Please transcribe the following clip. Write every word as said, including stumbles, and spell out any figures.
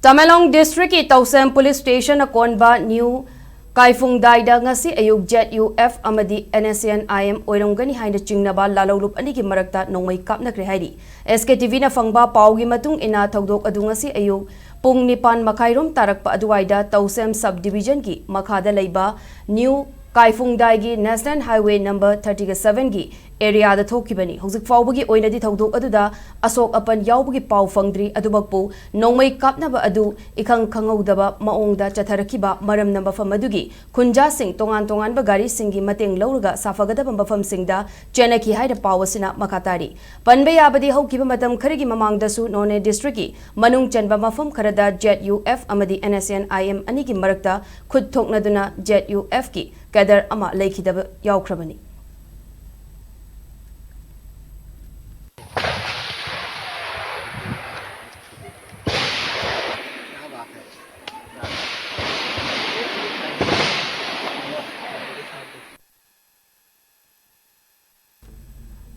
ꯇꯃꯦꯡꯂꯣꯡ ꯗꯤꯁꯇ꯭ꯔꯤꯛꯀꯤ ꯇꯧꯁꯦꯝ ꯄꯨꯂꯤꯁ ꯁ꯭ꯇꯦꯁꯟꯅ ꯀꯣꯟꯕ ꯅ꯭ꯌꯨ ꯀꯥꯏꯐꯨꯡꯗꯥꯏꯗ ꯉꯁꯤ ꯑꯌꯨꯛ ꯖꯦꯠ ꯌꯨ ꯑꯦꯐ ꯑꯃꯗꯤ N S N I M ꯑꯣꯏꯔꯝꯒꯅꯤ ꯍꯥꯏꯅ ꯆꯤꯡꯅꯕ ꯂꯥꯜꯍꯧꯂꯨꯞ ꯑꯅꯤꯒꯤ ꯃꯔꯛꯇ ꯅꯣꯡꯃꯩ ꯀꯥꯞꯅꯈ꯭ꯔꯦ ꯍꯥꯏꯔꯤ꯫ ꯑꯦꯁ ꯀꯦ ꯇꯤ ꯚꯤꯅ ꯐꯪꯕ ꯄꯥꯎꯒꯤ ꯃꯇꯨꯡ ꯏꯟꯅ, ꯊꯧꯗꯣꯛ ꯑꯗꯨ ꯉꯁꯤ ꯑꯌꯨꯛ ꯄꯨꯡ ꯅꯤꯄꯥꯟ ꯃꯈꯥꯏꯔꯣꯝ ꯇꯥꯔꯛꯄ ꯑꯗꯨꯋꯥꯏꯗ ꯇꯧꯁꯦꯝ ꯁꯕ ꯗꯤꯕꯤꯖꯟꯒꯤ ꯃꯈꯥꯗ ꯂꯩꯕ ꯅ꯭ꯌꯨ ꯀꯥꯏꯐꯨꯡꯗꯥꯏꯒꯤ ꯅꯦꯁꯅꯦꯜ ꯍꯥꯏꯋꯦ ꯅꯝꯕꯔ ꯊꯥꯔꯇꯤꯒ ꯁꯚꯦꯟꯒꯤ ꯑꯦꯔꯤꯌꯥꯗ ꯊꯣꯛꯈꯤꯕꯅꯤ꯫ ꯍꯧꯖꯤꯛ ꯐꯥꯎꯕꯒꯤ ꯑꯣꯏꯅꯗꯤ ꯊꯧꯗꯣꯛ ꯑꯗꯨꯗ ꯑꯁꯣꯛ ꯑꯄꯟ ꯌꯥꯎꯕꯒꯤ ꯄꯥꯎ ꯐꯪꯗ꯭ꯔꯤ꯫ ꯑꯗꯨꯃꯛꯄꯨ, ꯅꯣꯡꯃꯩ ꯀꯥꯞꯅꯕ ꯑꯗꯨ ꯏꯈꯪ ꯈꯪꯍꯧꯗꯕ ꯃꯑꯣꯡꯗ ꯆꯠꯊꯔꯛꯈꯤꯕ ꯃꯔꯝꯅ ꯃꯐꯝ ꯑꯗꯨꯒꯤ ꯈꯨꯟꯖꯥꯁꯤꯡ ꯇꯣꯉꯥꯟ ꯇꯣꯉꯥꯟꯕ ꯒꯥꯔꯤꯁꯤꯡꯒꯤ ꯃꯇꯦꯡ ꯂꯧꯔꯒ ꯁꯥꯐꯒꯗꯕ ꯃꯐꯝꯁꯤꯡꯗ ꯆꯦꯟꯅꯈꯤ ꯍꯥꯏꯅ ꯄꯥꯎ ꯑꯁꯤꯅ ꯃꯈꯥ ꯇꯥꯔꯤ꯫ ꯄꯟꯕ ꯌꯥꯕꯗꯤ, ꯍꯧꯈꯤꯕ ꯃꯇꯝ ꯈꯔꯒꯤ ꯃꯃꯥꯡꯗꯁꯨ ꯅꯣꯅꯦ ꯗꯤꯁꯇ꯭ꯔꯤꯛꯀꯤ ꯃꯅꯨꯡ ꯆꯟꯕ ꯃꯐꯝ ꯈꯔꯗ ꯖꯦꯠ ꯌꯨ ꯑꯦꯐ ꯑꯃꯗꯤ N S N I M ꯑꯅꯤꯒꯤ ꯃꯔꯛꯇ ꯈꯨꯠ ꯊꯣꯛꯅꯗꯨꯅ ꯖꯦꯠ ꯌꯨ ꯑꯦꯐꯀꯤ ꯀꯦꯗꯔ ꯑꯃ ꯂꯩꯈꯤꯗꯕ ꯌꯥꯎꯈ꯭ꯔꯕꯅꯤ꯫